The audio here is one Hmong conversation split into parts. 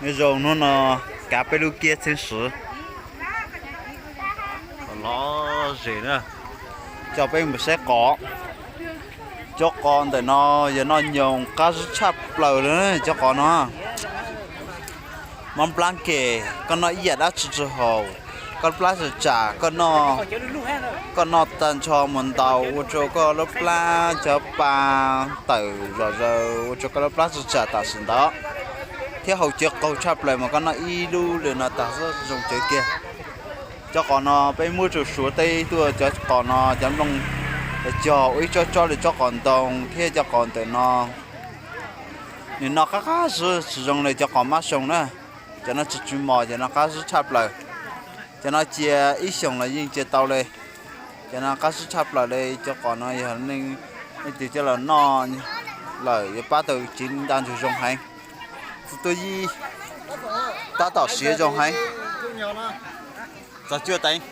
Nyob zoo hnub no kav peb lub kiab txheeb swv los zem na, coj peb mus saib qos. Cov qos ntawm no yog noj nyoos qab zib tshaj plaws li cov qos no. Mob nplab kem, koj noj ib yam dab tsi tsis haum, koj plab tsam tsam, koj noj tag nrho mus ntaus ua rua koj lub plab cov pa tawm zom zaws ua rua koj lub plab tsam tsam tam sim ntawd, thiab haus cawv qaug tshaj plaws mas koj noj ib lub li no tag xwb zoo cawv kiag. Cov qos no peb muab rau Suav teb tuaj, cov qos no cov nplooj cog ua ib tsob tsob li tsob qos ntoo thiab cov qos ntawm no nws noj qab qab zib tsis zoo li cov qos mab xyoo na. Cov no tsis tsw mos, cov no qab zib tshaj plaws. Cov no cia ib xyoos los yeej cia tau li. Cov no qab zib tshaj plaws li, cov qos no yog leej twg coj los noj lawm yuav pab tau cev ntaj ntsug zoo heev. Txiv tub yib tab tom siav zoo heev. Txog cuaj teev.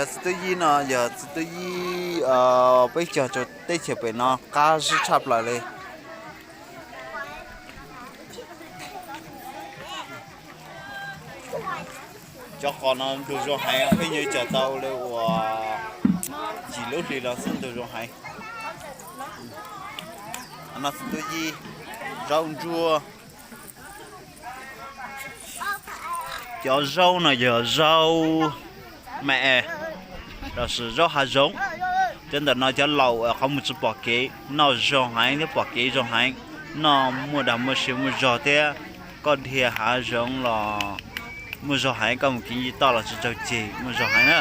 Txiv tub yib no yog txiv tub yib peb cog rau teb chaws pem no qab zib tshaj plaws li. Cov qos no ntug zoo heev, peb nyuam cog tau li uas yim lub hlis los xwb ntug zoo heev. No txiv tub yib, zaub ntsuab. Cov zaub no yog zaub me es, los sis zaub hav zoov. Cov ntawm no cov laus qhov mus tsis pom kev, noj zoo heev thiab pom kev zoo heev, noj muaj dag muaj sia muaj zog thiab. Koj dhia hav zoov los muaj zog heev, koj mus kev nce toj los tsis raug ceg muaj zog heev na.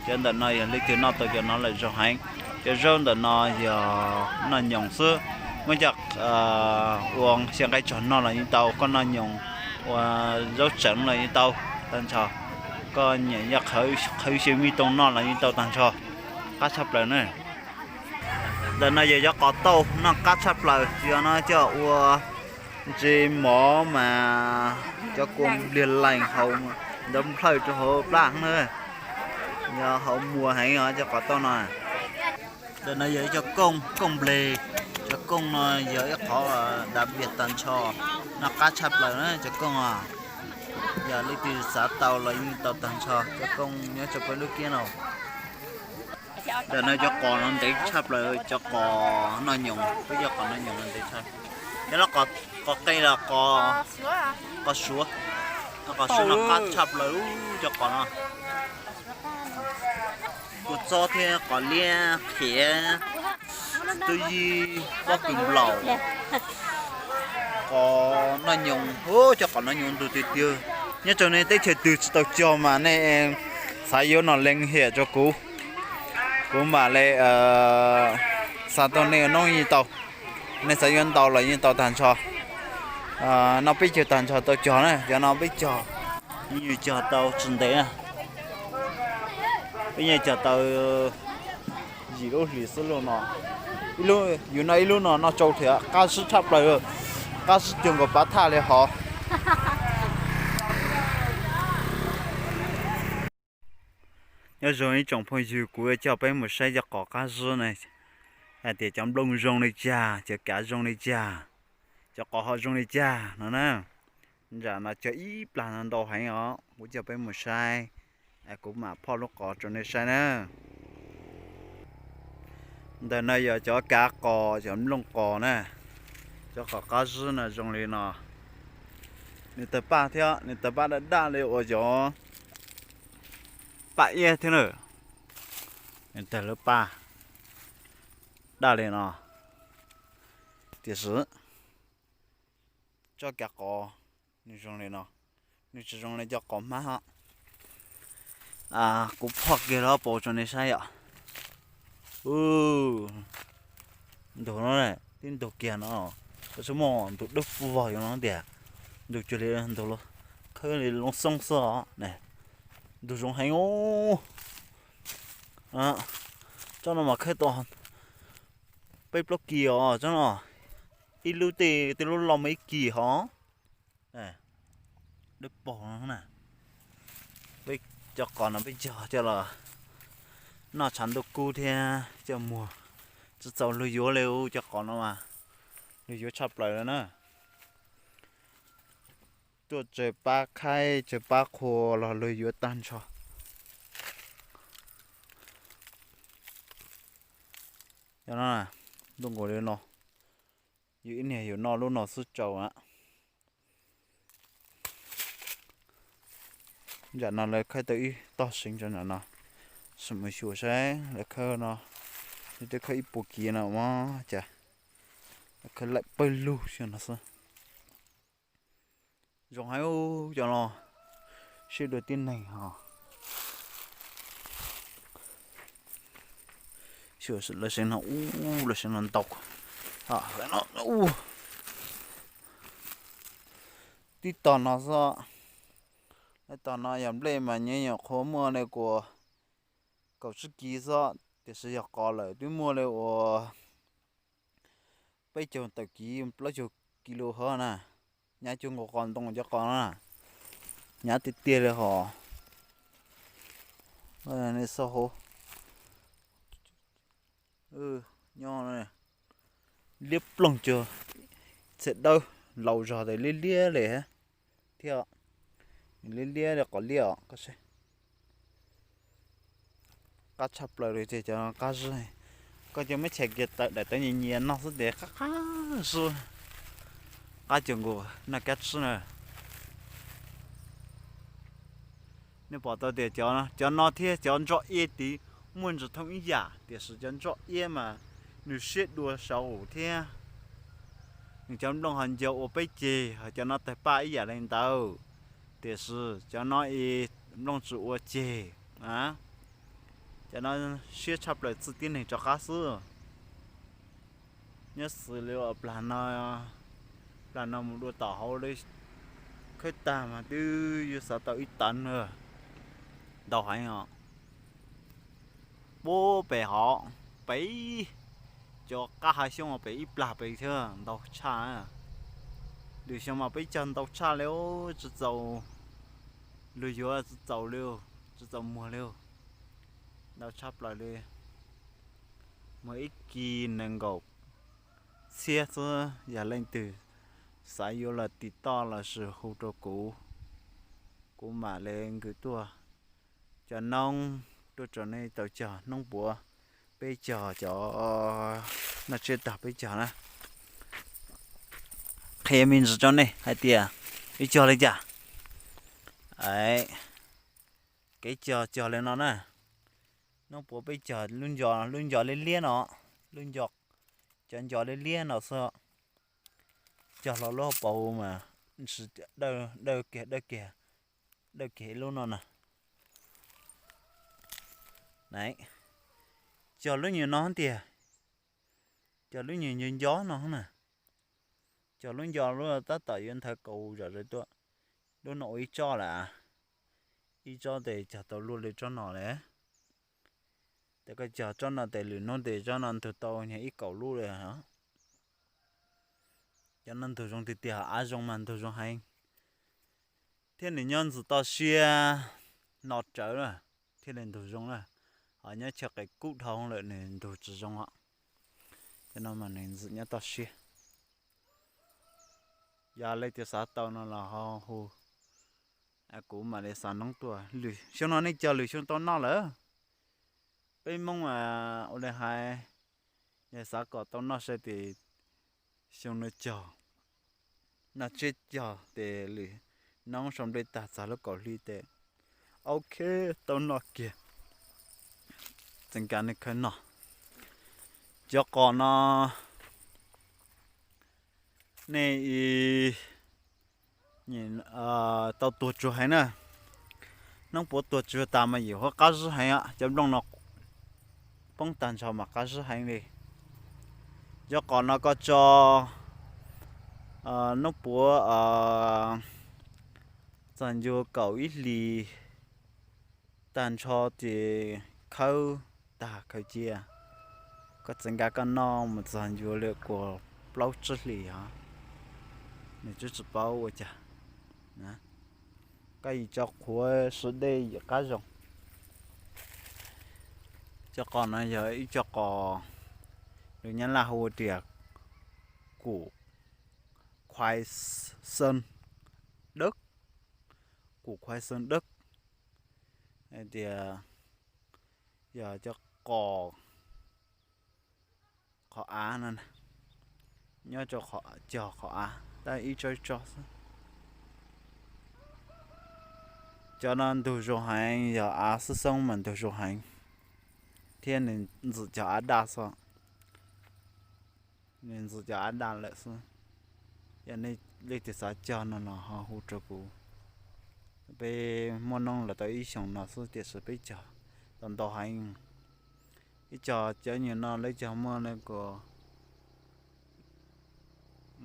Cov ntawm no yog leej twg noj tau cov no lawm zoo heev. Cov zaub ntawm no yog noj nyoos xwb, muab coj ua xyaw nqaij tsog noj los yeej tau, koj noj nyoos ua zaub tseev los yeej tau tag nrho. Koj nyiam yog qhwv xyaw mij toog noj los yeej tau tag nrho, qab tshaj plaws na. Ntawm no yog cov qos tauj noj qab tshaj plaws, yog no coj ua ntse mov mas cov kua npliag lees haus ntawd nplhawj rau hauv plab na. Yog haus muag heev os cov qos tauj no. Ntawm no yog ib co kooj, kooj npleg. Cov kooj no yog ib qhov dav vias tag nrho, noj qab tshaj plaws na cov kooj os. Yog leej twg xav tau los yeej tau tag nrho, cov kooj nyob rau peb lub kiab no. Ntawm no cov qos no ntev tshaj plaws, cov qos noj nyoos, peb cov qos noj nyoos no ntev tshaj. Cov no qos qe los qos suav, qos suav no qab tshaj plaws cov qos no. Kua txob thiab qos liab qhiav, tub yib pob kws nplaum, qos noj nyoos, cov qos noj nyoos ntug tiag tiag. Nyob rau nej teb chaws twg tsis tau cog mas nej xav yuav no lees hiam rau kuv, kuv mam li xa tuaj nej noob yeej tau. Nej xav yuav ntau los yeej tau tag nrho. No peb cog tag nrho tau cog na, cov no peb cog, yeej cog tau tsis ntev na. Peb yeej cog tau yim lub hlis xwb lub no. Yus no ib lub no noj tsau thiab qab zib tshaj plaws, qab zib cuag nkaus pav thaj li hov. Nyob zoo ib tsoom phooj ywg, kuv yuav coj peb mus saib cov qos qab zib na, hais tias cov nplooj zoo li cas, cov kav zoo li cas, cov qos ho zoo li cas no na. Nram no cog ib plag no ntau heev os, kuv coj peb mus saib, kuv mam phoj lub qos rau nej saib na. Ntawm no yog cov kav qos, cov nplooj qos na, cov qos qab zib no zoo li no. Nws tawg paj thiab, nws tawg paj daj daj li uas cov paj iab thiab na. Nws tawg lub paj daj li no. Tiam sis tsob kav qos nws zoo li no, nws tsis zoo li cov qos hmab. Kuv phoj kiag lub paus rau nej saib yom. Ntug no, tib ntug kiag no, tab sis muaj ntug dawb vog yom no tiag. Ntug cuag li ntug khawb li loo xoob xwb os. Ntug zoo heev os. Tsob no mas khawb tau peb plaub kis os tsob no. Ib lub tej, tej lub loj mas ib kis hos. Dawb paug no na. Peb cov qos no peb cog coj los noj tshav ntuj kub thiab coj muag, tsis txaus luag yuav li. Cov qos no mas luag yuav tshaj plaws li na. tuaj tsawg pab khaib tsawg pab qhua los luag yuav tag nrho. Cov no ntuj nkaus li no, yus ib niag yus noj lub no xwb tsaus a. Nram no lawv khawb tau ib tog seev rau nram no, sim mus xyuas saib lawv khawb no, yus twb khawb ib puas kiv no mas cas lawv khawb laim pawg lug xyoo no xwb. Zoo heev cov no, siab dua tib neeg ho. Xyuas lawv seev no ub, lawv seev no ntau. Tib tog no xwb, lawv tog no yog nplej mas nyob nyuam qhuav muaj li kuas kaum tsib kiv xwb, tiam sis yog qos lawm twb muaj li uas peb caug tawm kiv plaub caug kis lus hov na. Nyab cuag nkaus qos ntoo cov qos no na, nyab tiag tiag li hos. Nej xauj hauv, nyob liab ploog cuag txhia dawb, laus zog tes liab liab li thiab, liab liab li qos liab os. Qab tshaj plaws li ces cov qab zib, koj cov muab chais kiag tawm daim tawv nyias nyias no xwb tes qab qab zib, qab cuag nkaus noj kab tsib na. Nej pom tau tias cov no thiab cov ntso iab tid muaj ntsis thooj ib yam, tiam sis cov ntso iab mas nws siab dua saum thiab, nws cov nplooj ho nco ua peb ceg, ho cov no tawg paj ib yam li ntawd, tiam sis cov no nplooj tsis ua ceg. Cov no siab tshaj plaws txwj tib neeg rov qab xwb. Nyob xws li plag no, plag no mus dua tom hauv li khawb tag mas twb yuav xav tau ib tag na, ntau heev os. Puag pem hov, pem cov qab hav xyoob pem ib plag pem thiab ntau tshaj. Lwm xyoo mas peb cog ntau tshaj li, tsis txaus, luag yuav tsis txaus li, tsis txaus muag li. Ntau tshaj plaws li, muag ib kis nees nkaum txhiab xwb. Yog leej twg xav yuav los tiv toj los sis hu rau kuv, kuv mam li nkwm tuaj cov noob tuaj rau nej tau cog. Noob puav peb cog, cov noj tsiab tag peb cog na. Qhia me ntsis rau nej hais tias ib cog li cas. Kev cog cog li no na, noob puav peb cog lub nco, lub nco liab liab no, lub nco, cov nco liab liab no xwb. Cog hlo lub hauv paus mas dawb kiag, dawb kiag, dawb kiag ib lub no na. Cog lub nyuag no tiag, cog lub nyuag nco nco no na. Cog lub nco lub tab tom yuav nthaw kaus zom zaws tuaj. Lub no ua ib tsob lawm, ib tsob tes cog tau luaj li tsob no lawm. Tes koj cog tsob no tes lwm hnub tes tsob no ntug tau nyag ib kaum lub li. Cov no ntug zoo tiag tiag, av zoo mas ntug zoo heev. Thiab nws nyob ntxwv toj siab no rawv na, thiaj li ntug zoo na. Ho nyob chaw qis kub dhau lawm nws ntug tsis zoo os. Cov no mas nws ntxwv nyob toj siab. Yog leej twg xav tau no los ho hu, kuv mam li xa noob tuaj. Xyoo no nej cog lwm xyoo tau noj lawm. Peb Hmoob ua li hais, yog xav kom tau noj sai tes xyoo no cog, noj tsiab cog tes lwm noob sau nplej tag txog lub kaum hli tes ok tau noj kiag. Txeev kav nej khawb noj. Cov qos no nej tau tuag tsuag heev na. Noob puav tuag tsuag tas mas yim huab qab zib heev, cov nplooj no poob tag nrho mas qab zib heev li. Cov qos no koj tso noob puav txog ncua kaum ib hlis tag nrho ces khawb tag khaws cia. Koj txeev kav koj noj mus txog ncua li kaum plaub tsib hlis os, nws twb tsis paub ua cas. Koj yim tso qhuav sib dej yim qab zoo. Cov qos no yog ib co qos lus Nyab Laj hu ua tias kum, quaison, Dawb, Củ Khoai Sơn Dawb, hais tias yog cov qos, qhov av no, nyob rau cog qhov av tab ib tsob ib tsob xwb. Cov no ntug zoo heev, yog av xoob xoob mas ntug zoo heev, thiab nws ntxim cog av daj xwb. Nws ntxim cog av daj lawm xwb. Yog nej leej twg xav cog no los ho hu rau kuv. Peb muaj noob los tau ib xyoos no xwb tiam sis peb cog tau ntau heev. Ib co cov nyuag no lawv cog muaj nees nkaum,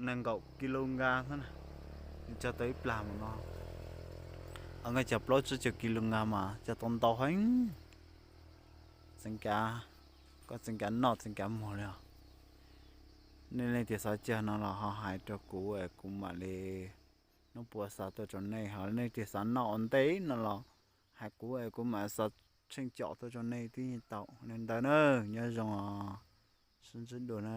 nees nkaum kis lus nkas xwb na, nws cog tau ib plag mus no. Ho nkawd cog plaub tsib caug kis lus nkas mas cog tau ntau heev. Txeev kav, koj txeev kav noj txeev kav muag li os. Nej leej twg xav cog no los ho hais rau kuv es kuv mam li, hnub puas xa tuaj rau nej. Ho nej leej twg xav noj ua ntej no los hais kuv es kuv mam xa tsheej com tuaj rau nej tib tau li ntawd na. Nyob zoo os, sib ntsib dua na.